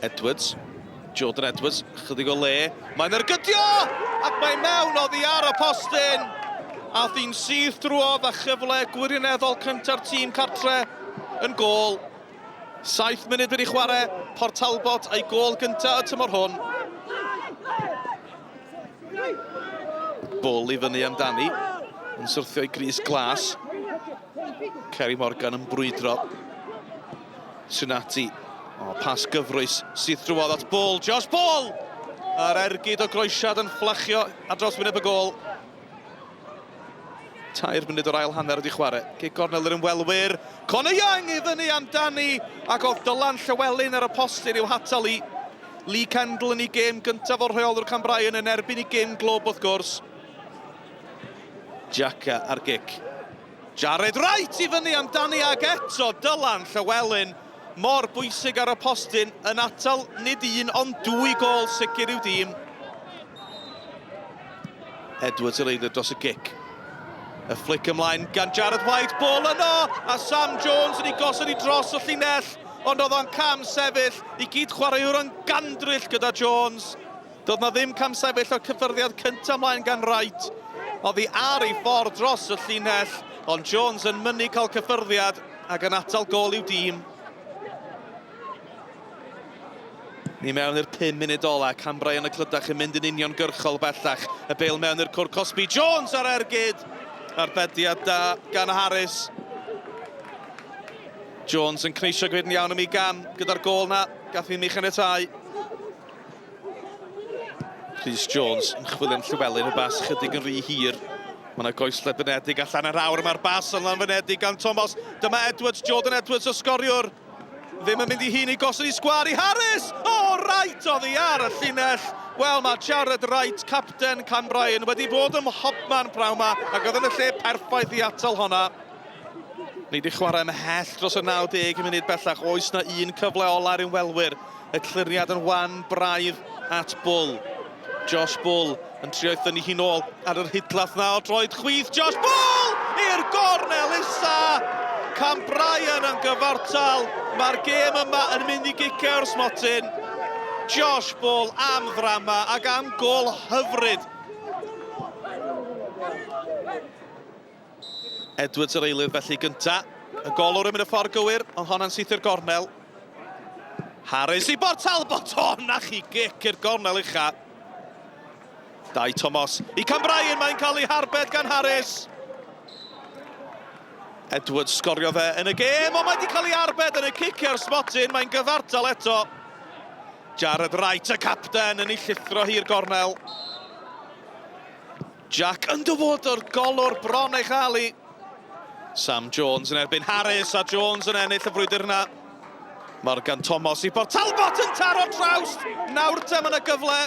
Edwards. Jordan Edwards, chydig o le. Mae'n ergydio! Ac mae mewn oddi ar y postyn! Ath hi'n syth drwodd a chyfle gwirioneddol cynta'r tîm cartre yn gôl. Saith munud wedi chwarae, Port Talbot a'i gôl gyntaf y tymor hwn. Bol i fyny amdani, yn syrthio i grys glas. Kerry Morgan yn brwydro. Tsunati. O, pas gyfrwys sydd drwodd at Ball. Josh Ball! A'r ergyd o groesiad yn fflachio ar dros wyneb y gôl. Tair munud o'r ail hanner wedi chwarae. Cic gornel i'r ymwelwyr. Conor Young i fyny amdani ac oedd Dylan Llywelyn ar y postyn i'w hatal i. Lee Kendall yn ei gêm gyntaf o'r rheolwr Cambrian yn erbyn ei gyn glwb wrth gwrs. Jacka ar gic. Jared Wright i fyny amdani ag eto Dylan Llywelyn mor bwysig ar y postyn yn atal nid un ond dwy gôl sicr i'w dîm. Edwards yr eilydd dros y gic. Y fflic ymlaen gan Jared White, bôl yno, a Sam Jones yn ei gosod i dros y llinell, ond oedd o'n cam sefyll i gyd chwaraewr yn gandryll gyda Jones. Doedd na ddim camsefyll o'r cyffyrddiad cyntaf ymlaen gan Wright. Oddi ar ei ffordd dros y llinell, ond Jones yn mynnu cael cyffyrddiad ac yn atal gôl i'w dîm. Ni mewn i'r 5 munud ola, Cambrai yn y Clydach yn mynd yn uniongyrchol bellach. Y bêl mewn i'r cwr cosbi, Jones ar ergyd! Arbediad da gan Harris. Jones yn cneisio gwneud yn iawn am ei gam gyda'r gôl na, gath ddim ei chaniatáu. Rhys Jones yn chwilio am Llywelyn, y bas chydig yn rhy hir. Mae yna goesle fynedig allan yr awr, mae'r bas yn lanfynedig gan Thomas. Dyma Edwards, Jordan Edwards, y sgoriwr. Ddim yn mynd i hun i gosod i sgwar i Harris! O, oh, Wright oddi ar y llinell. Wel, mae Jared Wright, capten Cambrian, wedi bod ym mhobman prawn ma, ac oedd yn y lle perffaith i atal honna. Ni wedi chwarae ymhell dros y 90 munud bellach. Oes na un cyfle ola'r ymwelwyr. Y cliriad yn wan braidd at Bull. Josh Bull yn trio ei thynnu hi'n ôl ar yr hidlath na o droed chwith. Josh Bull i'r gornel isa! Cam Bryan yn gyfartal. Mae'r gêm yma yn mynd i gicio o'r smotyn. Josh Bull am ddrama ac am gôl hyfryd. Edwards yr eilydd felly gynta. Y golwr yn mynd y ffordd gywir, ond honna'n syth i'r gornel. Harris i Bort Talbot, o na chi gic i'r gornel ucha. Dai Thomas i Cam Bryan, mae'n cael ei harbed gan Harris. Edwards sgorio fe yn y gêm, ond mae wedi cael ei arbed yn y cic i'r smotyn, mae'n gyfartal eto. Jared Wright, y capten, yn ei llithro hi'r gornel. Jack Underwood o'r golwr bron ei chael i. Sam Jones yn erbyn Harris a Jones yn ennill y frwydr yna. Morgan Thomas i Port Talbot yn taro trawst. Nawr te mae yna gyfle.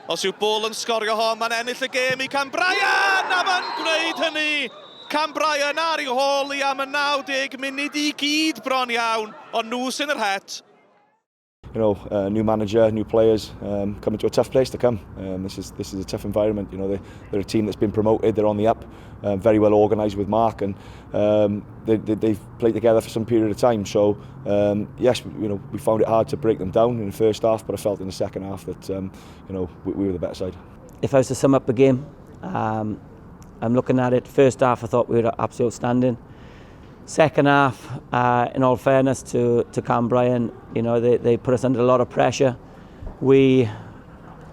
Os yw Bull yn sgorio hon, mae'n ennill y gêm i Cam Bryan a mae'n gwneud hynny. Cam Bryan ar ei hôl i am y 90 munud i gyd bron iawn, ond nhw sy'n yr het. You know, new manager, new players, coming to a tough place to come. This is this is a tough environment. You know, they, they're a team that's been promoted. They're on the up, very well organised with Mark, and they, they, they've played together for some period of time. So yes, you know, we found it hard to break them down in the first half, but I felt in the second half that you know we, we were the better side. If I was to sum up the game, I'm looking at it. First half, I thought we were absolutely outstanding. Second half, in all fairness to, to Cam Bryan, you know, they, they put us under a lot of pressure. We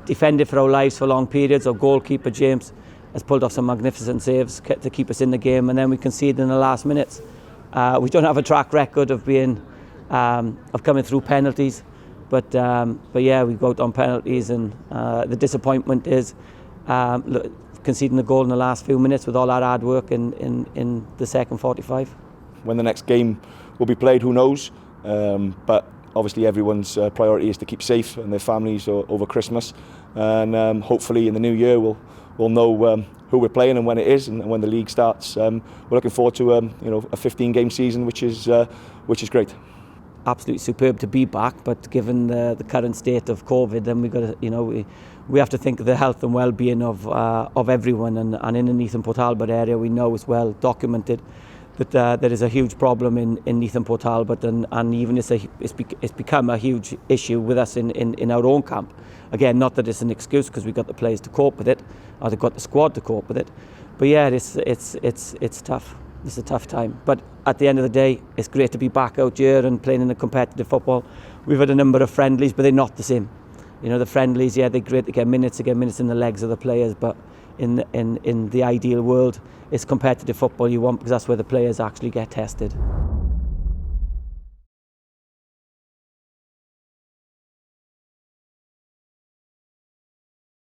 defended for our lives for long periods. Our goalkeeper, James, has pulled off some magnificent saves to keep us in the game, and then we conceded in the last minutes. We don't have a track record of being of coming through penalties, but but yeah, we go out on penalties, and the disappointment is look, conceding the goal in the last few minutes with all that hard work in, in, in the second 45. When the next game will be played, who knows? But obviously everyone's priority is to keep safe and their families over Christmas. And hopefully in the new year we'll, we'll know who we're playing and when it is and, and when the league starts. We're looking forward to you know, a 15-game season, which is, which is great. Absolutely superb to be back, but given the, the current state of COVID, then we got to, you know, we, we have to think of the health and well-being of, of everyone, and, and in the Neath and Port Talbot area, we know it's well documented that there is a huge problem in Neath and Port Talbot, and even it's become a huge issue with us in our own camp. Again, not that it's an excuse, because we've got the players to cope with it, or they've got the squad to cope with it. But yeah, it's tough. It's a tough time. But at the end of the day, it's great to be back out here and playing in a competitive football. We've had a number of friendlies, but they're not the same. The friendlies, yeah, they're great to get minutes in the legs of the players, but in the ideal world, it's competitive football you want, because that's where the players actually get tested.